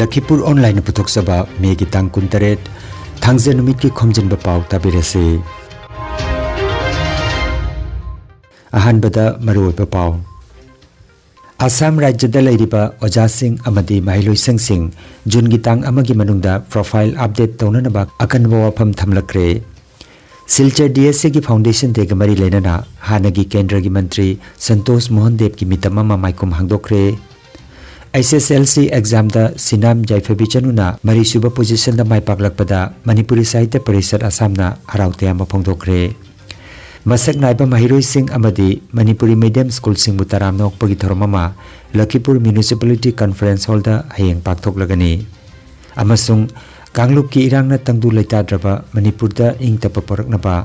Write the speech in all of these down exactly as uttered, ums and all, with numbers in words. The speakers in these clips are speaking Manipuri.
ꯂꯈꯤꯄꯨꯔ ꯑꯣꯟꯂꯥꯏꯟꯅ ꯄꯨꯊꯣꯛꯆꯕ ꯃꯦꯒꯤ ꯇꯥꯡ ꯀꯨꯟꯇꯔꯦꯠ, ꯊꯥꯡꯖ ꯅꯨꯃꯤꯠꯀꯤ ꯈꯣꯝꯖꯤꯟꯕ ꯄꯥꯎ ꯇꯥꯕꯤꯔꯁꯤ꯫ ꯑꯍꯥꯟꯕꯗ ꯃꯔꯨꯑꯣꯏꯕ ꯄꯥꯎ꯫ ꯑꯁꯥꯝ ꯔꯥꯖ꯭ꯌꯗ ꯂꯩꯔꯤꯕ ꯑꯣꯖꯥꯁꯤꯡ ꯑꯃꯗꯤ ꯃꯍꯩꯂꯣꯏꯁꯪꯁꯤꯡ ꯖꯨꯟꯒꯤ ꯇꯥꯡ ꯑꯃꯒꯤ ꯃꯅꯨꯡꯗ profile update ꯇꯧꯅꯅꯕ ꯑꯀꯟꯕ ꯋꯥꯐꯝ ꯊꯝꯂꯛꯈ꯭ꯔꯦ꯫ ꯁꯤꯜꯆꯔ D S A ꯒꯤ Foundation Day ꯒ ꯃꯔꯤ ꯂꯩꯅꯅ ꯍꯥꯟꯅꯒꯤ ꯀꯦꯟꯗ꯭ꯔꯒꯤ ꯃꯟꯇ꯭ꯔꯤ ꯁꯟꯇꯣꯁ ꯃꯣꯍꯟ ꯗꯦꯕꯀꯤ ꯃꯤꯇꯝ ꯑꯃ ꯃꯥꯏꯈꯨꯝ ꯍꯥꯡꯗꯣꯛꯈ꯭ꯔꯦ꯫ H S L C exam ꯗ ꯁꯤꯅꯥꯝ ꯌꯥꯏꯐꯕꯤꯆꯅꯨꯅ ꯃꯔꯤꯁꯨꯕ position ꯗ ꯃꯥꯏ ꯄꯥꯛꯂꯛꯄꯗ ꯃꯅꯤꯄꯨꯔꯤ ꯁꯥꯍꯤꯇ꯭ꯌ ꯄꯔꯤꯁꯠ ꯑꯁꯥꯝꯅ ꯍꯔꯥꯎ ꯇꯌꯥꯝꯕ ꯐꯣꯡꯗꯣꯛꯈ꯭ꯔꯦ꯫ ꯃꯁꯛ ꯅꯥꯏꯕ ꯃꯍꯩꯔꯣꯏꯁꯤꯡ ꯑꯃꯗꯤ ꯃꯅꯤꯄꯨꯔꯤ medium school ꯁꯤꯡꯕꯨ ꯇꯔꯥꯝꯅ ꯑꯣꯛꯄꯒꯤ ꯊꯧꯔꯝ ꯑꯃ ꯂꯈꯤꯄꯨꯔ Municipality Conference Hall ꯗ ꯍꯌꯦꯡ ꯄꯥꯡꯊꯣꯛꯂꯒꯅꯤ꯫ ꯑꯃꯁꯨꯡ ꯀꯥꯡꯂꯨꯞꯀꯤ ꯏꯔꯥꯡꯅ ꯇꯪꯗꯨ ꯂꯩꯇꯥꯗ꯭ꯔꯕ ꯃꯅꯤꯄꯨꯔꯗ ꯏꯪ ꯇꯞꯄ ꯄꯣꯔꯛꯅꯕ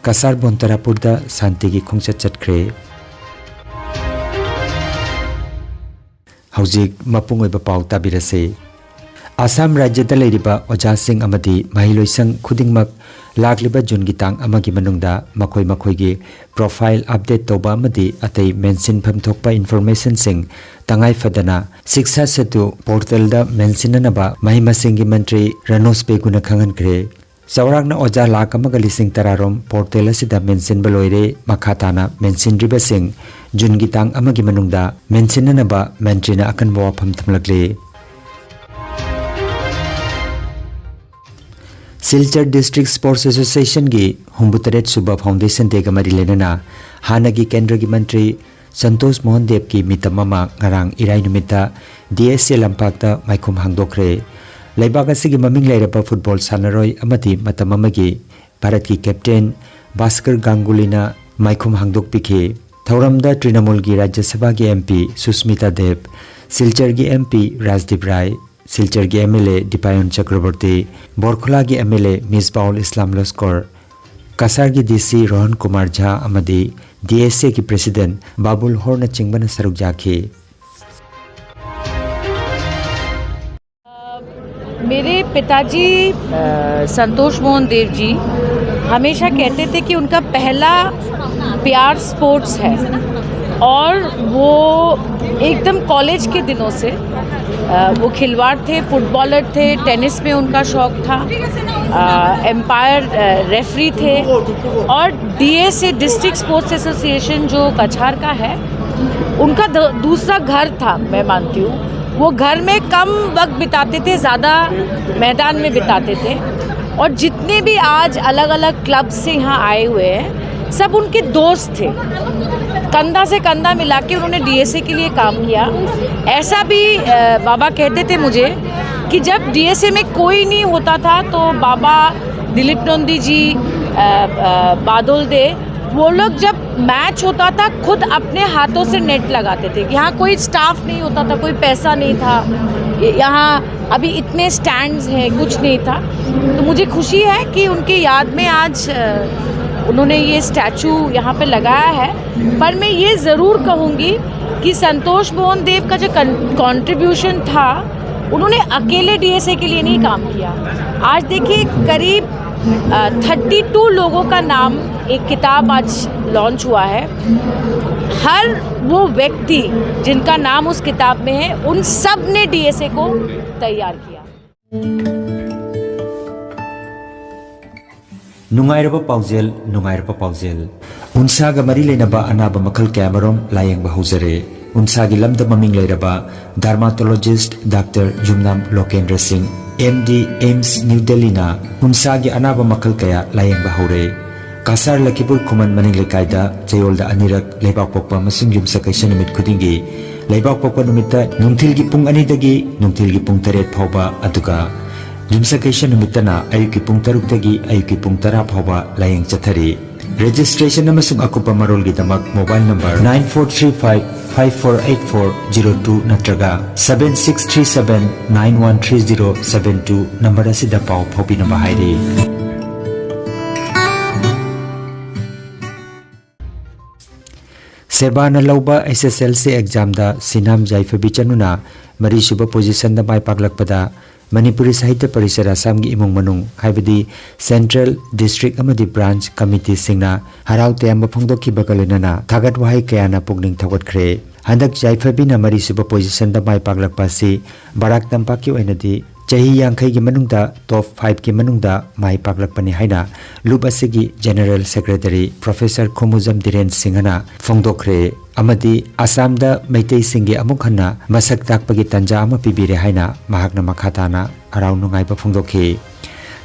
ꯀꯁꯥꯔ ꯕꯣꯟꯇꯔꯥꯄꯨꯔꯗ ꯁꯥꯟꯇꯤꯒꯤ ꯈꯣꯡꯆꯠ ꯆꯠꯈ꯭ꯔꯦ꯫ ꯍꯧꯖꯤꯛ ꯃꯄꯨꯡ ꯑꯣꯏꯕ ꯄꯥꯎ ꯇꯥꯕꯤꯔꯁꯤ꯫ ꯑꯁꯥꯝ ꯔꯥꯖ꯭ꯌꯗ ꯂꯩꯔꯤꯕ ꯑꯣꯖꯥꯁꯤꯡ ꯑꯃꯗꯤ ꯃꯍꯩꯂꯣꯏꯁꯪ ꯈꯨꯗꯤꯡꯃꯛ ꯂꯥꯛꯂꯤꯕ ꯖꯨꯟꯒꯤ ꯇꯥꯡ ꯑꯃꯒꯤ ꯃꯅꯨꯡꯗ ꯃꯈꯣꯏ ꯃꯈꯣꯏꯒꯤ profile update ꯇꯧꯕ ꯑꯃꯗꯤ ꯑꯇꯩ ꯃꯦꯟꯁꯤꯟꯐꯝ ꯊꯣꯛꯄ information ꯁꯤꯡ ꯇꯉꯥꯏ ꯐꯗꯅ Shiksha Setu portal ꯗ ꯃꯦꯟꯁꯤꯟꯅꯅꯕ ꯃꯍꯩ ꯃꯁꯤꯡꯒꯤ ꯃꯟꯇ꯭ꯔꯤ ꯔꯥꯅꯣꯁ ꯕꯦꯒꯨꯅ ꯈꯪꯍꯟꯈ꯭ꯔꯦ꯫ ꯆꯥꯎꯔꯥꯛꯅ ꯑꯣꯖꯥ ꯂꯥꯈ ꯑꯃꯒ ꯂꯤꯁꯤꯡ ꯇꯔꯥꯔꯣꯝ portal ꯑꯁꯤꯗ ꯃꯦꯟꯁꯤꯟꯕ ꯂꯣꯏꯔꯦ꯫ ꯃꯈꯥ ꯇꯥꯅ ꯃꯦꯟꯁꯤꯟꯗ꯭ꯔꯤꯕꯁꯤꯡ ꯖꯨꯟꯒꯤ ꯇꯥꯡ ꯑꯃꯒꯤ ꯃꯅꯨꯡꯗ ꯃꯦꯟꯁꯤꯟꯅꯅꯕ ꯃꯟꯇ꯭ꯔꯤꯅ ꯑꯀꯟꯕ ꯋꯥꯐꯝ ꯊꯝꯂꯛꯂꯤ꯫ ꯁꯤꯜꯆꯔ District Sports Association ꯒꯤ ꯍꯨꯝꯐꯨꯇꯔꯦꯠ ꯁꯨꯕ Foundation Day ꯒ ꯃꯔꯤ ꯂꯩꯅꯅ ꯍꯥꯟꯅꯒꯤ ꯀꯦꯟꯗ꯭ꯔꯒꯤ ꯃꯟꯇ꯭ꯔꯤ ꯁꯟꯇꯣꯁ ꯃꯣꯍꯟ ꯗꯦꯕꯀꯤ ꯃꯤꯇꯝ ꯑꯃ ꯉꯔꯥꯡ ꯏꯔꯥꯏ ꯅꯨꯃꯤꯠꯇ D S A ꯂꯝꯄꯥꯛꯇ ꯃꯥꯏꯈꯨꯝ ꯍꯥꯡꯗꯣꯛꯈ꯭ꯔꯦ꯫ ꯂꯩꯕꯥꯛ ꯑꯁꯤꯒꯤ ꯃꯃꯤꯡ ꯂꯩꯔꯕ football ꯁꯥꯟꯅꯔꯣꯏ ꯑꯃꯗꯤ ꯃꯇꯝ ꯑꯃꯒꯤ ꯚꯥꯔꯠꯀꯤ captain ꯚꯥꯁꯀꯔ ꯒꯥꯡꯒꯨꯂꯤꯅ ꯃꯥꯏꯈꯨꯝ ꯍꯥꯡꯗꯣꯛꯄꯤꯈꯤ꯫ ꯊꯧꯔꯝꯗ ꯇ꯭ꯔꯤꯅꯃꯨꯜꯒꯤ ꯔꯥꯖ꯭ꯌ ꯁꯚꯥꯒꯤ M P Susmita Dev, ꯁꯤꯜꯆꯔꯒꯤ M P ꯔꯥꯖꯗꯤꯞ Rai, ꯁꯤꯜꯆꯔꯒꯤ M L A ꯗꯤꯄꯥꯌꯟ ꯆꯀ꯭ꯔꯕꯔꯇꯤ, ꯕꯣꯔꯈꯨꯂꯥꯒꯤ M L A ꯃꯤꯁꯕꯥꯎꯜ Islam ꯂꯁꯀꯣꯔ, ꯀꯁꯥꯔꯒꯤ D C Rohan Kumar ꯖꯥ ꯑꯃꯗꯤ D S A ꯒꯤ President ꯕꯥꯕꯨꯜ ꯍꯣꯔꯅꯆꯤꯡꯕꯅ ꯁꯔꯨꯛ ꯌꯥꯈꯤ꯫ मेरे पिताजी अ, संतोष मोहन देव जी हमेशा कहते थे कि उनका पहला प्यार स्पोर्ट्स है, और वो एकदम कॉलेज के दिनों से अ, वो खिलवाड़ थे, फुटबॉलर थे, टेनिस में उनका शौक था, एम्पायर, रेफरी थे, और डीएसए, डिस्ट्रिक्ट स्पोर्ट्स एसोसिएशन, जो कछार का है, उनका द-, दूसरा घर था, मैं मानती हूँ। वो घर में कम वक्त बिताते थे, ज़्यादा मैदान में बिताते थे। और जितने भी आज अलग अलग क्लब से यहाँ आए हुए हैं, सब उनके दोस्त थे। कंधा से कंधा मिला के उन्होंने डीएसए के लिए काम किया। ऐसा भी, अ, बाबा कहते थे मुझे कि जब डीएसए में कोई नहीं होता था, तो बाबा, दिलीप नंदी जी, अ, अ, बादल दे, वो लोग जब मैच होता था, खुद अपने हाथों से नेट लगाते थे। यहाँ कोई स्टाफ नहीं होता था, कोई पैसा नहीं था, यहाँ अभी इतने स्टैंड्स हैं, कुछ नहीं था। तो मुझे खुशी है कि उनकी याद में आज, अ, उन्होंने ये स्टैचू यहाँ पे लगाया है। पर मैं ये ज़रूर कहूँगी कि संतोष मोहन देव का जो कंट्रीब्यूशन था, उन्होंने अकेले डीएसए के लिए नहीं काम किया। आज देखिए, करीब थर्टी टू लोगों का नाम, एक किताब आज लॉन्च हुआ है। हर वो व्यक्ति जिनका नाम उस किताब में है, उन सब ने डीएसए को तैयार किया। ꯅꯨꯡꯉꯥꯏꯔꯕ ꯄꯥꯎꯖꯦꯜ, ꯅꯨꯡꯉꯥꯏꯔꯕ ꯄꯥꯎꯖꯦꯜ꯫ ꯎꯟꯁꯥꯒ ꯃꯔꯤ ꯂꯩꯅꯕ ꯑꯅꯥꯕ ꯃꯈꯜ ꯀꯌꯥꯃꯔꯨꯝ ꯂꯥꯌꯦꯡꯕ ꯍꯧꯖꯔꯦ꯫ ꯎꯟꯁꯥꯒꯤ ꯂꯝꯗ ꯃꯃꯤꯡ ꯂꯩꯔꯕ ꯗꯔꯃꯥꯇꯣꯂꯣꯖꯤꯁ꯭ꯠ ꯗꯥꯛꯇꯔ ꯌꯨꯝꯅꯥꯝ ꯂꯣꯀꯦꯟꯗ꯭ꯔ ꯁꯤꯡ, ꯑꯦꯝ ꯗꯤ, ꯑꯦꯝꯁ ꯅ꯭ꯌꯨ ꯗꯦꯜꯂꯤꯅ ꯎꯟꯁꯥꯒꯤ ꯑꯅꯥꯕ ꯃꯈꯜ ꯀꯌꯥ ꯂꯥꯌꯦꯡꯕ ꯍꯧꯔꯦ꯫ ꯀꯥꯁꯥꯔ ꯂꯈꯤꯄꯨꯔ ꯈꯨꯃꯟ ꯃꯅꯤꯡ ꯂꯩꯀꯥꯏꯗ ꯆꯌꯣꯜꯗ ꯑꯅꯤꯔꯛ ꯂꯩꯕꯥꯛꯄꯣꯛꯄ ꯑꯃꯁꯨꯡ ꯌꯨꯝꯁꯀꯩꯁ ꯅꯨꯃꯤꯠ ꯈꯨꯗꯤꯡꯒꯤ ꯂꯩꯕꯥꯛꯄꯣꯛꯄ ꯅꯨꯃꯤꯠꯇ ꯅꯨꯡꯊꯤꯜꯒꯤ ꯄꯨꯡ ꯑꯅꯤꯗꯒꯤ ꯅꯨꯡꯊꯤꯜꯒꯤ ꯄꯨꯡ ꯇꯔꯦꯠ ꯐꯥꯎꯕ, ꯑꯗꯨꯒ ꯌꯨꯝꯁꯀꯩꯁ ꯅꯨꯃꯤꯠꯇꯅ ꯑꯌꯨꯛꯀꯤ ꯄꯨꯡ ꯇꯔꯨꯛꯇꯒꯤ ꯑꯌꯨꯛꯀꯤ ꯄꯨꯡ ꯇꯔꯥ ꯐꯥꯎꯕ ꯂꯥꯌꯦꯡ ꯆꯠꯊꯔꯤ꯫ ꯔꯦꯖꯤꯁꯇ꯭ꯔꯦꯁꯟ ꯑꯃꯁꯨꯡ ꯑꯀꯨꯞꯄ ꯃꯔꯣꯜꯒꯤꯗꯃꯛ mobile number nine four three five five four eight four zero two ꯅꯠꯇ꯭ꯔꯒ seven six three seven nine one three zero seven two number ꯑꯁꯤꯗ ꯄꯥꯎ ꯐꯥꯎꯕꯤꯅꯕ ꯍꯥꯏꯔꯤ꯫ ꯁꯦꯕꯥꯅ ꯂꯧꯕ ꯑꯦꯁ ꯑꯦꯁ ꯑꯦꯜ ꯁꯤ ꯑꯦꯛꯖꯥꯝꯗ ꯁꯤꯅꯥꯝ ꯌꯥꯏꯐꯕꯤ ꯆꯅꯨꯅ ꯃꯔꯤꯁꯨꯕ ꯄꯣꯖꯤꯁꯟꯗ ꯃꯥꯏ ꯄꯥꯛꯂꯛꯄꯗ ꯃꯅꯤꯄꯨꯔꯤ ꯁꯥꯍꯤꯇ꯭ꯌ ꯄꯔꯤꯁꯠ ꯑꯁꯥꯝꯒꯤ ꯏꯃꯨꯡ ꯃꯅꯨꯡ, ꯍꯥꯏꯕꯗꯤ ꯁꯦꯟꯇ꯭ꯔꯦꯜ, ꯗꯤꯁꯇ꯭ꯔꯤꯛ ꯑꯃꯗꯤ ꯕ꯭ꯔꯥꯟꯆ ꯀꯃꯤꯇꯤꯁꯤꯡꯅ ꯍꯔꯥꯎ ꯇꯌꯥꯝꯕ ꯐꯣꯡꯗꯣꯛꯈꯤꯕꯒ ꯂꯣꯏꯅꯅ ꯊꯥꯒꯠ ꯋꯥꯍꯩ ꯀꯌꯥꯅ ꯄꯨꯛꯅꯤꯡ ꯊꯧꯒꯠꯈ꯭ꯔꯦ꯫ ꯍꯟꯗꯛ ꯌꯥꯏꯐꯕꯤꯅ ꯃꯔꯤꯁꯨꯕ ꯄꯣꯖꯤꯁꯟꯗ ꯃꯥꯏ ꯄꯥꯛꯂꯛꯄ ꯑꯁꯤ ꯕꯔꯥꯛ ꯇꯝꯄꯥꯛꯀꯤ ꯑꯣꯏꯅꯗꯤ ꯆꯍꯤ ꯌꯥꯡꯈꯩꯒꯤ ꯃꯅꯨꯡꯗ ꯇꯣꯞ ꯐꯥꯏꯚꯀꯤ ꯃꯅꯨꯡꯗ ꯃꯥꯏ ꯄꯥꯛꯂꯛꯄꯅꯤ ꯍꯥꯏꯅ ꯂꯨꯞ ꯑꯁꯤꯒꯤ ꯖꯦꯅꯔꯦꯜ ꯁꯦꯀ꯭ꯔꯦꯇꯔꯤ ꯄ꯭ꯔꯣꯐꯦꯁꯔ ꯈꯨꯃꯨꯖꯝ ꯙꯤꯔꯦꯟ ꯁꯤꯡꯍꯅ ꯐꯣꯡꯗꯣꯛꯈ꯭ꯔꯦ꯫ ꯑꯃꯗꯤ ꯑꯁꯥꯝꯗ ꯃꯩꯇꯩꯁꯤꯡꯒꯤ ꯑꯃꯨꯛ ꯍꯟꯅ ꯃꯁꯛ ꯇꯥꯛꯄꯒꯤ ꯇꯥꯟꯖꯥ ꯑꯃ ꯄꯤꯕꯤꯔꯦ ꯍꯥꯏꯅ ꯃꯍꯥꯛꯅ ꯃꯈꯥ ꯇꯥꯅ ꯍꯔꯥꯎ ꯅꯨꯡꯉꯥꯏꯕ ꯐꯣꯡꯗꯣꯛꯈꯤ꯫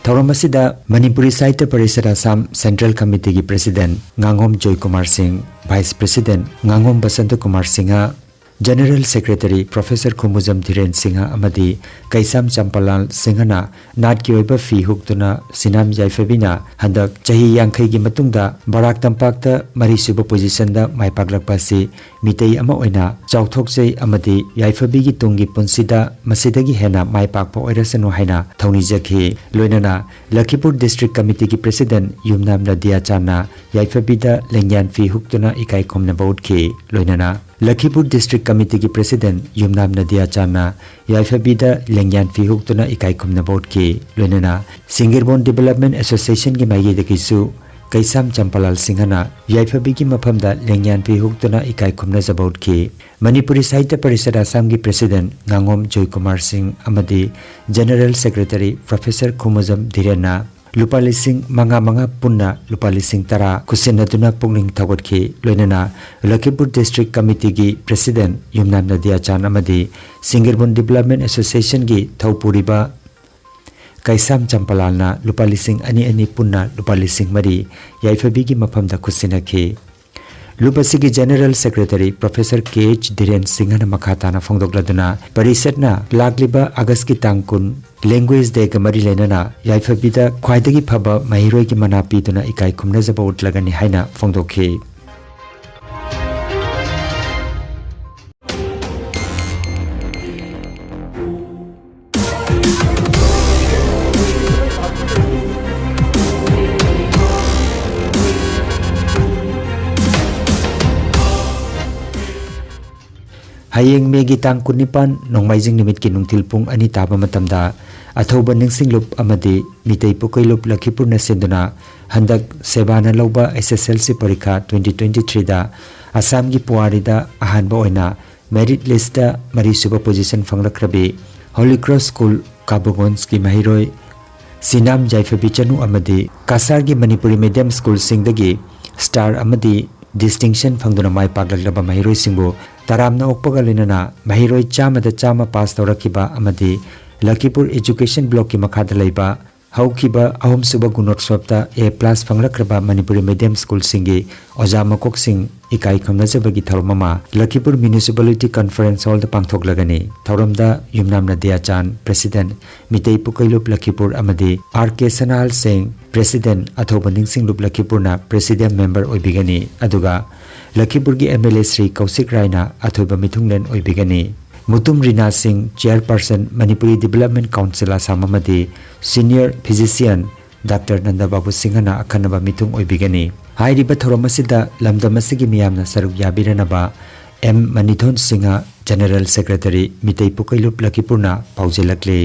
ꯊꯧꯔꯝ ꯑꯁꯤꯗ ꯃꯅꯤꯄꯨꯔꯤ ꯁꯥꯍꯤꯇ꯭ꯌ ꯄꯔꯤꯁꯠ ꯑꯁꯥꯝ ꯁꯦꯟꯇ꯭ꯔꯦꯜ ꯀꯃꯤꯇꯤꯒꯤ ꯄ꯭ꯔꯦꯁꯤꯗꯦꯟꯠ ꯉꯥꯉꯣꯝ ꯖꯣꯏꯀꯨꯃꯥꯔ ꯁꯤꯡ, vice president ꯉꯥꯉꯣꯝ Basanta Kumar Singh, general secretary professor ꯈꯨꯃꯨꯖꯝ ꯙꯤꯔꯦꯟ Singh ꯑꯃꯗꯤ ꯀꯩꯁꯥꯝ ꯆꯝꯄꯥꯂꯥꯜ ꯁꯤꯡꯍꯅ ꯅꯥꯠꯀꯤ ꯑꯣꯏꯕ ꯐꯤ ꯍꯨꯛꯇꯨꯅ ꯁꯤꯅꯥꯝ ꯌꯥꯏꯐꯕꯤꯅ ꯍꯟꯗꯛ ꯆꯍꯤ ꯌꯥꯡꯈꯩꯒꯤ ꯃꯇꯨꯡꯗ ꯕꯔꯥꯛ ꯇꯝꯄꯥꯛꯇ ꯃꯔꯤꯁꯨꯕ ꯄꯣꯖꯤꯁꯟꯗ ꯃꯥꯏ ꯄꯥꯛꯂꯛꯄ ꯑꯁꯤ ꯃꯤꯇꯩ ꯑꯃ ꯑꯣꯏꯅ ꯆꯥꯎꯊꯣꯛꯆꯩ ꯑꯃꯗꯤ ꯌꯥꯏꯐꯕꯤꯒꯤ ꯇꯨꯡꯒꯤ ꯄꯨꯟꯁꯤꯗ ꯃꯁꯤꯗꯒꯤ ꯍꯦꯟꯅ ꯃꯥꯏ ꯄꯥꯛꯄ ꯑꯣꯏꯔꯁꯅꯨ ꯍꯥꯏꯅ ꯊꯧꯅꯤꯖꯈꯤ꯫ ꯂꯣꯏꯅꯅ ꯂꯈꯤꯄꯨꯔ ꯗꯤꯁꯇ꯭ꯔꯤꯛ ꯀꯃꯤꯇꯤꯒꯤ ꯄ꯭ꯔꯦꯁꯤꯗꯦꯟꯠ ꯌꯨꯝꯅꯥꯝ ꯅꯗꯤꯌꯥꯆꯥꯟꯅ ꯌꯥꯏꯐꯕꯤꯗ ꯂꯦꯡꯌꯥꯟ ꯐꯤ ꯍꯨꯛꯇꯨꯅ ꯏꯀꯥꯏ ꯈꯨꯝꯅꯕ ꯎꯠꯈꯤ꯫ ꯂꯣꯏꯅꯅ ꯂꯈꯤꯄꯨꯔ ꯗꯤꯁꯇ꯭ꯔꯤꯛ ꯀꯃꯤꯇꯤꯒꯤ ꯄ꯭ꯔꯦꯁꯤꯗꯦꯟꯠ ꯌꯨꯝꯅꯥꯝ ꯅꯗꯤꯌꯥꯆꯥꯟꯅ ꯌꯥꯏꯐꯕꯤꯗ ꯂꯦꯡꯌꯥꯟ ꯐꯤ ꯍꯨꯛꯇꯨꯅ ꯏꯀꯥꯏ ꯈꯨꯝꯅꯕ ꯎꯠꯈꯤ꯫ ꯂꯣꯏꯅꯅ ꯁꯤꯡꯒꯤꯔꯕꯣꯟ ꯗꯤꯕꯦꯂꯞꯃꯦꯟꯠ ꯑꯦꯁꯣꯁꯤꯌꯦꯁꯟꯒꯤ ꯃꯥꯏꯀꯩꯗꯒꯤꯁꯨ ꯀꯩꯁꯥꯝ ꯆꯝꯄꯥꯂꯥꯜ ꯁꯤꯡꯍꯅ ꯌꯥꯏꯐꯕꯤꯒꯤ ꯃꯐꯝꯗ ꯂꯦꯡꯌꯥꯟ ꯐꯤ ꯍꯨꯛꯇꯨꯅ ꯏꯀꯥꯏ ꯈꯨꯝꯅꯖꯕ ꯎꯠꯈꯤ꯫ ꯃꯅꯤꯄꯨꯔꯤ ꯁꯥꯍꯤꯇ꯭ꯌ ꯄꯔꯤꯁꯠ ꯑꯁꯥꯝꯒꯤ ꯄ꯭ꯔꯦꯁꯤꯗꯦꯟꯠ ꯉꯥꯉꯣꯝ ꯖꯣꯏꯀꯨꯃꯥꯔ ꯁꯤꯡ ꯑꯃꯗꯤ ꯖꯦꯅꯔꯦꯜ ꯁꯦꯀ꯭ꯔꯦꯇꯔꯤ ꯄ꯭ꯔꯣꯐꯦꯁꯔ ꯈꯨꯃꯨꯖꯝ ꯙꯤꯔꯦꯟꯅ ꯂꯨꯄꯥ ꯂꯤꯁꯤꯡ ꯃꯉꯥ ꯃꯉꯥ ꯄꯨꯟꯅ ꯂꯨꯄꯥ ꯂꯤꯁꯤꯡ ꯇꯔꯥ ꯈꯨꯠꯁꯤꯟꯅꯗꯨꯅ ꯄꯨꯛꯅꯤꯡ ꯊꯧꯒꯠꯈꯤ꯫ ꯂꯣꯏꯅꯅ ꯂꯈꯤꯄꯨꯔ ꯗꯤꯁꯇ꯭ꯔꯤꯛ ꯀꯃꯤꯇꯤꯒꯤ ꯄ꯭ꯔꯦꯁꯤꯗꯦꯟꯠ ꯌꯨꯝꯅꯥꯝ ꯅꯗꯤꯌꯥꯆꯥꯟ ꯑꯃꯗꯤ ꯁꯤꯡꯒꯤꯔꯕꯣꯟ ꯗꯤꯕꯦꯂꯞꯃꯦꯟꯠ ꯑꯦꯁꯣꯁꯤꯌꯦꯁꯟꯒꯤ ꯊꯧꯄꯨꯔꯤꯕ ꯀꯩꯁꯥꯝ ꯆꯝꯄꯥꯂꯥꯜꯅ ꯂꯨꯄꯥ ꯂꯤꯁꯤꯡ ꯑꯅꯤ ꯑꯅꯤ ꯄꯨꯟꯅ ꯂꯨꯄꯥ ꯂꯤꯁꯤꯡ ꯃꯔꯤ ꯌꯥꯏꯐꯕꯤꯒꯤ ꯃꯐꯝꯗ ꯈꯨꯠꯁꯤꯟꯅꯈꯤ꯫ ꯂꯨꯞ ꯑꯁꯤꯒꯤ ꯖꯦꯅꯔꯦꯜ ꯁꯦꯀ꯭ꯔꯦꯇꯔꯤ ꯄ꯭ꯔꯣꯐꯦꯁꯔ ꯀꯦ ꯑꯩꯆ ꯙꯤꯔꯦꯟ ꯁꯤꯡꯍꯅ ꯃꯈꯥ ꯇꯥꯅ ꯐꯣꯡꯗꯣꯛꯂꯗꯨꯅ, ꯄꯔꯤꯁꯠꯅ ꯂꯥꯛꯂꯤꯕ ꯑꯥꯒꯁꯀꯤ ꯇꯥꯡ ꯀꯨꯟ ꯂꯦꯡꯒ꯭ꯋꯦꯖ ꯗꯦꯒ ꯃꯔꯤ ꯂꯩꯅꯅ ꯌꯥꯏꯐꯕꯤꯗ ꯈ꯭ꯋꯥꯏꯗꯒꯤ ꯐꯕ ꯃꯍꯩꯔꯣꯏꯒꯤ ꯃꯅꯥ ꯄꯤꯗꯨꯅ ꯏꯀꯥꯏ ꯈꯨꯝꯅꯖꯕ ꯎꯠꯂꯒꯅꯤ ꯍꯥꯏꯅ ꯐꯣꯡꯗꯣꯛꯈꯤ꯫ ꯍꯌꯦꯡ ꯃꯦꯒꯤ ꯇꯥꯡ ꯀꯨꯟꯅꯤꯄꯥꯟ ꯅꯣꯡꯃꯥꯏꯖꯤꯡ ꯅꯨꯃꯤꯠꯀꯤ ꯅꯨꯡꯊꯤꯜ ꯄꯨꯡ ꯑꯅꯤ ꯇꯥꯕ ꯃꯇꯝꯗ ꯑꯊꯧꯕ ꯅꯤꯡꯁꯤꯡꯂꯨꯞ ꯑꯃꯗꯤ ꯃꯤꯇꯩ ꯄꯨꯀꯩꯂꯨꯞ ꯂꯈꯤꯄꯨꯔꯅ ꯁꯤꯟꯗꯨꯅ ꯍꯟꯗꯛ ꯁꯦꯕꯥꯅ ꯂꯧꯕ ꯑꯦꯁ ꯑꯦꯁ ꯑꯦꯜ ꯁꯤ ꯄꯔꯤꯈꯥ ꯇ꯭ꯋꯦꯟꯇꯤ ꯇ꯭ꯋꯦꯟꯇꯤ ꯊ꯭ꯔꯤꯗ ꯑꯁꯥꯝꯒꯤ ꯄꯨꯋꯥꯔꯤꯗ ꯑꯍꯥꯟꯕ ꯑꯣꯏꯅ ꯃꯦꯔꯤꯠ ꯂꯤꯁꯇ ꯃꯔꯤꯁꯨꯕ ꯄꯣꯖꯤꯁꯟ ꯐꯪꯂꯛꯈ꯭ꯔꯕꯤ ꯍꯣꯂꯤ ꯀ꯭ꯔꯣꯁ ꯁ꯭ꯀꯨꯜ ꯀꯥꯕꯨꯒꯣꯟꯁꯀꯤ ꯃꯍꯩꯔꯣꯏ ꯁꯤꯅꯥꯝ ꯌꯥꯏꯐꯕꯤ ꯆꯅꯨ ꯑꯃꯗꯤ ꯀꯁꯥꯔꯒꯤ ꯃꯅꯤꯄꯨꯔꯤ ꯃꯤꯗꯤꯌꯝ ꯁ꯭ꯀꯨꯜꯁꯤꯡꯗꯒꯤ ꯁ꯭ꯇꯥꯔ ꯑꯃꯗꯤ ꯗꯤꯁꯇꯤꯡꯁꯟ ꯐꯪꯗꯨꯅ ꯃꯥꯏ ꯄꯥꯛꯂꯛꯂꯕ ꯃꯍꯩꯔꯣꯏꯁꯤꯡꯕꯨ ꯇꯔꯥꯝꯅ ꯑꯣꯛꯄꯒ ꯂꯣꯏꯅꯅ ꯃꯍꯩꯔꯣꯏ ꯆꯥꯝꯃꯗ ꯆꯥꯝꯃ ꯄꯥꯁ ꯇꯧꯔꯛꯈꯤꯕ ꯑꯃꯗꯤ ꯂꯈꯤꯄꯨꯔ ꯑꯦꯖꯨꯀꯦꯁꯟ ꯕ꯭ꯂꯣꯛꯀꯤ ꯃꯈꯥꯗ ꯂꯩꯕ ꯍꯧꯈꯤꯕ ꯑꯍꯨꯝꯁꯨꯕ ꯒꯨꯅꯣꯠꯁꯣꯞꯇ A plus ꯐꯪꯂꯛꯈ꯭ꯔꯕ ꯃꯅꯤꯄꯨꯔꯤ ꯃꯤꯗꯤꯌꯝ ꯁ꯭ꯀꯨꯜꯁꯤꯡꯒꯤ ꯑꯣꯖꯥ ꯃꯀꯣꯛꯁꯤꯡ ꯏꯀꯥꯏ ꯈꯨꯝꯅꯖꯕꯒꯤ ꯊꯧꯔꯝ ꯑꯃ ꯂꯈꯤꯄꯨꯔ ꯃ꯭ꯌꯨꯅꯤꯁꯤꯄꯥꯂꯤꯇꯤ ꯀꯟꯐꯔꯦꯟꯁ ꯍꯣꯜꯗ ꯄꯥꯡꯊꯣꯛꯂꯒꯅꯤ꯫ ꯊꯧꯔꯝꯗ ꯌꯨꯝꯅꯥꯝ ꯅꯗꯤꯌꯥ ꯆꯥꯟ, ꯄ꯭ꯔꯦꯁꯤꯗꯦꯟꯠ, ꯃꯤꯇꯩ ꯄꯨꯀꯩꯂꯨꯞ ꯂꯈꯤꯄꯨꯔ ꯑꯃꯗꯤ ꯑꯥꯔ ꯀꯦ ꯁꯅꯥꯍꯜ ꯁꯤꯡ, ꯄ꯭ꯔꯦꯁꯤꯗꯦꯟꯠ, ꯑꯊꯧꯕ ꯅꯤꯡꯁꯤꯡꯂꯨꯞ ꯂꯈꯤꯄꯨꯔꯅ ꯄ꯭ꯔꯦꯁꯤꯗꯦꯟꯠ ꯃꯦꯝꯕꯔ ꯑꯣꯏꯕꯤꯒꯅꯤ꯫ ꯑꯗꯨꯒ ꯂꯈꯤꯄꯨꯔꯒꯤ ꯑꯦꯝ ꯑꯦꯜ ꯑꯦ ꯁ꯭ꯔꯤ ꯀꯧꯁꯤꯛ ꯔꯥꯏꯅ ꯑꯊꯣꯏꯕ ꯃꯤꯊꯨꯡꯂꯦꯟ ꯑꯣꯏꯕꯤꯒꯅꯤ꯫ ꯃꯨꯇꯨꯝ ꯔꯤꯅꯥ ꯁꯤꯡ, ꯆꯤꯌꯔꯄꯔꯁꯟ, ꯃꯅꯤꯄꯨꯔꯤ ꯗꯤꯕꯦꯂꯞꯃꯦꯟꯠ ꯀꯥꯎꯟꯁꯤꯜ ꯑꯁꯥꯝ ꯑꯃꯗꯤ ꯁꯤꯅꯤꯌꯔ ꯐꯤꯖꯤꯁꯤꯌꯟ ꯗꯥꯛꯇꯔ ꯅꯟꯗ ꯕꯥꯕꯨ ꯁꯤꯡꯍꯅ ꯑꯈꯟꯅꯕ ꯃꯤꯊꯨꯡ ꯑꯣꯏꯕꯤꯒꯅꯤ꯫ ꯍꯥꯏꯔꯤꯕ ꯊꯧꯔꯝ ꯑꯁꯤꯗ ꯂꯝꯗꯝ ꯑꯁꯤꯒꯤ ꯃꯤꯌꯥꯝꯅ ꯁꯔꯨꯛ ꯌꯥꯕꯤꯔꯅꯕ M Manithon Singh, general secretary, Meetei ꯄꯨꯀꯩꯂꯨꯞ ꯂꯈꯤꯄꯨꯔꯅ ꯄꯥꯎꯖꯦꯜꯂꯛꯂꯤ꯫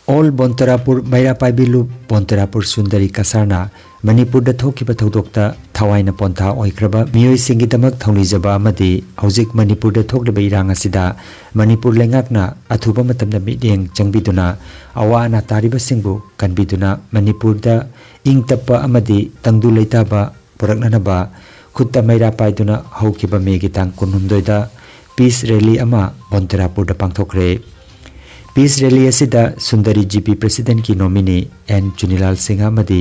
ꯑꯣꯜ ꯕꯣꯟꯇꯔꯥꯄꯨꯔ ꯃꯩꯔꯥ ꯄꯥꯏꯕꯤ ꯂꯨꯞ ꯕꯣꯟꯇꯔꯥꯄꯨꯔ ꯁꯨꯟꯗꯔꯤ ꯀꯁꯥꯔꯅ ꯃꯅꯤꯄꯨꯔꯗ ꯊꯣꯛꯈꯤꯕ ꯊꯧꯗꯣꯛꯇ ꯊꯋꯥꯏꯅ ꯄꯣꯟꯊꯥ ꯑꯣꯏꯈ꯭ꯔꯕ ꯃꯤꯑꯣꯏꯁꯤꯡꯒꯤꯗꯃꯛ ꯊꯧꯅꯤꯖꯕ ꯑꯃꯗꯤ ꯍꯧꯖꯤꯛ ꯃꯅꯤꯄꯨꯔꯗ ꯊꯣꯛꯂꯤꯕ ꯏꯔꯥꯡ ꯑꯁꯤꯗ ꯃꯅꯤꯄꯨꯔ ꯂꯩꯉꯥꯛꯅ ꯑꯊꯨꯕ ꯃꯇꯝꯗ ꯃꯤꯠꯌꯦꯡ ꯆꯪꯕꯤꯗꯨꯅ ꯑꯋꯥ ꯑꯅꯥ ꯇꯥꯔꯤꯕꯁꯤꯡꯕꯨ ꯀꯟꯕꯤꯗꯨꯅ ꯃꯅꯤꯄꯨꯔꯗ ꯏꯪ ꯇꯞꯄ ꯑꯃꯗꯤ ꯇꯪꯗꯨ ꯂꯩꯇꯥꯕ ꯄꯨꯔꯛꯅꯅꯕ ꯈꯨꯠꯇ ꯃꯩꯔꯥ ꯄꯥꯏꯗꯨꯅ ꯍꯧꯈꯤꯕ ꯃꯦꯒꯤ ꯇꯥꯡ ꯀꯨꯟꯍꯨꯝꯗꯣꯏꯗ ꯄꯤꯁ ꯔꯦꯂꯤ ꯑꯃ ꯕꯣꯟꯇꯦꯔꯥꯄꯨꯔꯗ ꯄꯥꯡꯊꯣꯛꯈ꯭ꯔꯦ꯫ ꯄꯤꯁ ꯔꯦꯂꯤ ꯑꯁꯤꯗ ꯁꯨꯟꯗꯔꯤ ꯖꯤ ꯄꯤ ꯄ꯭ꯔꯦꯁꯤꯗꯦꯟꯠꯀꯤ ꯅꯣꯃꯤꯅꯤ ꯑꯦꯟ ꯆꯨꯅꯤꯂꯥꯜ ꯁꯤꯡꯍ ꯑꯃꯗꯤ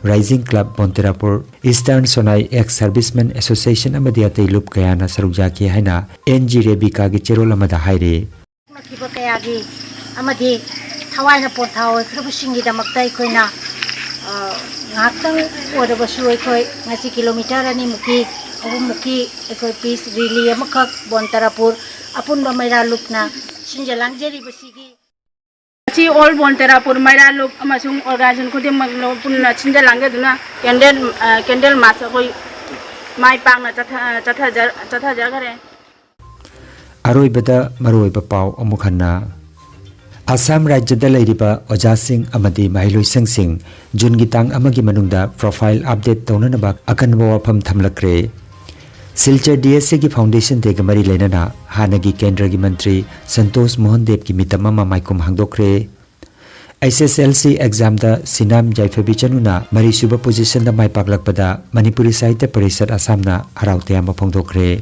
rising club Bonterapur, eastern Sonai ex serviceman association ꯑꯃꯗꯤ ꯑꯇꯩ ꯂꯨꯞ ꯀꯌꯥꯅ ꯁꯔꯨꯛ ꯌꯥꯈꯤ ꯍꯥꯏꯅ ꯑꯦꯟ ꯖꯤ ꯔꯦꯕꯤꯀꯥꯒꯤ ꯆꯦꯔꯣꯜ ꯑꯃꯗ ꯍꯥꯏꯔꯤ꯫ ꯊꯣꯛꯂꯛꯈꯤꯕ ꯀꯌꯥꯒꯤ ꯑꯃꯗꯤ ꯊꯋꯥꯏꯅ ꯄꯣꯟꯊꯥ ꯑꯣꯏꯈ꯭ꯔꯕꯁꯤꯡꯒꯤꯗꯃꯛꯇ ꯑꯩꯈꯣꯏꯅ, ꯑ, ꯉꯥꯏꯍꯥꯛꯇꯪ ꯑꯣꯏꯔꯕꯁꯨ ꯑꯩꯈꯣꯏ ꯉꯁꯤ ꯀꯤꯂꯣꯃꯤꯇꯔ ꯑꯅꯤꯃꯨꯛꯀꯤ, ꯑꯍꯨꯝꯃꯨꯛꯀꯤ ꯑꯩꯈꯣꯏ ꯄꯤꯁ ꯔꯦꯂꯤ ꯑꯃꯈꯛ ꯕꯣꯟꯇꯔꯥꯄꯨꯔ ꯑꯄꯨꯟꯕ ꯃꯩꯔꯥ ꯂꯨꯞꯅ ꯁꯤꯟꯖ ꯂꯥꯡꯖꯔꯤꯕꯁꯤꯒꯤ ꯉꯁꯤ ꯑꯣꯜ ꯕꯣꯟꯇꯦꯔꯥꯄꯨꯔ ꯃꯩꯔꯥ ꯂꯨꯞ ꯑꯃꯁꯨꯡ ꯑꯣꯔꯒꯅꯥꯏꯖꯦꯁꯟ ꯈꯨꯗꯤꯡꯃꯛ ꯂꯣ-, ꯄꯨꯟꯅ ꯁꯤꯟꯖ ꯂꯥꯡꯖꯗꯨꯅ ꯀꯦꯟꯗꯜ, ꯑ, ꯀꯦꯟꯗꯜ ꯃꯥꯔꯆ ꯑꯩꯈꯣꯏ ꯃꯥꯏ ꯄꯥꯛꯅ ꯆꯠꯊ- ꯆꯠꯊꯖ- ꯆꯠꯊꯖꯈ꯭ꯔꯦ꯫ ꯑꯔꯣꯏꯕꯗ ꯃꯔꯨꯑꯣꯏꯕ ꯄꯥꯎ ꯑꯃꯨꯛ ꯍꯟꯅ꯫ ꯑꯁꯥꯝ ꯔꯥꯖ꯭ꯌꯗ ꯂꯩꯔꯤꯕ ꯑꯣꯖꯥꯁꯤꯡ ꯑꯃꯗꯤ ꯃꯍꯩꯂꯣꯏꯁꯪꯁꯤꯡ ꯖꯨꯟꯒꯤ ꯇꯥꯡ ꯑꯃꯒꯤ ꯃꯅꯨꯡꯗ profile update ꯇꯧꯅꯅꯕ ꯑꯀꯟꯕ ꯋꯥꯐꯝ ꯊꯝꯂꯛꯈ꯭ꯔꯦ꯫ ꯁꯤꯜꯆꯔ D S A ꯒꯤ Foundation Day ꯒ ꯃꯔꯤ ꯂꯩꯅꯅ ꯍꯥꯟꯅꯒꯤ ꯀꯦꯟꯗ꯭ꯔꯒꯤ ꯃꯟꯇ꯭ꯔꯤ ꯁꯟꯇꯣꯁ ꯃꯣꯍꯟ ꯗꯦꯕꯀꯤ ꯃꯤꯇꯝ ꯑꯃ ꯃꯥꯏꯈꯨꯝ ꯍꯥꯡꯗꯣꯛꯈ꯭ꯔꯦ꯫ H S L C exam ꯗ ꯁꯤꯅꯥꯝ ꯌꯥꯏꯐꯕꯤ ꯆꯅꯨꯅ ꯃꯔꯤꯁꯨꯕ position ꯗ ꯃꯥꯏ ꯄꯥꯛꯂꯛꯄꯗ ꯃꯅꯤꯄꯨꯔꯤ ꯁꯥꯍꯤꯇ꯭ꯌ ꯄꯔꯤꯁꯠ ꯑꯁꯥꯝꯅ ꯍꯔꯥꯎ ꯇꯌꯥꯝꯕ ꯐꯣꯡꯗꯣꯛꯈ꯭ꯔꯦ꯫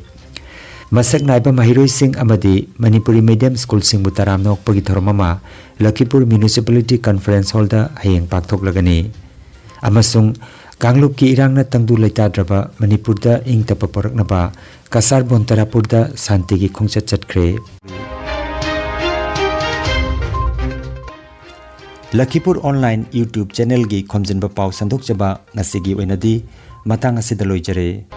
ꯃꯁꯛ ꯅꯥꯏꯕ ꯃꯍꯩꯔꯣꯏꯁꯤꯡ ꯑꯃꯗꯤ ꯃꯅꯤꯄꯨꯔꯤ medium school ꯁꯤꯡꯕꯨ ꯇꯔꯥꯝꯅ ꯑꯣꯛꯄꯒꯤ ꯊꯧꯔꯝ ꯑꯃ ꯂꯈꯤꯄꯨꯔ Municipality Conference Hall ꯗ ꯍꯌꯦꯡ ꯄꯥꯡꯊꯣꯛꯂꯒꯅꯤ꯫ ꯑꯃꯁꯨꯡ ꯀꯥꯡꯂꯨꯞꯀꯤ ꯏꯔꯥꯡꯅ ꯇꯪꯗꯨ ꯂꯩꯇꯥꯗ꯭ꯔꯕ ꯃꯅꯤꯄꯨꯔꯗ ꯏꯪ ꯇꯞꯄ ꯄꯨꯔꯛꯅꯕ ꯀꯁꯥꯔ ꯕꯣꯟꯇꯔꯥꯄꯨꯔꯗ ꯁꯥꯟꯇꯤꯒꯤ ꯈꯣꯡꯆꯠ ꯆꯠꯈ꯭ꯔꯦ꯫ ꯂꯈꯤꯄꯨꯔ online YouTube channel ꯒꯤ ꯈꯣꯝꯖꯤꯟꯕ ꯄꯥꯎ ꯁꯟꯗꯣꯛꯆꯕ ꯉꯁꯤꯒꯤ ꯑꯣꯏꯅꯗꯤ ꯃꯇꯥꯡ ꯑꯁꯤꯗ ꯂꯣꯏꯖꯔꯦ꯫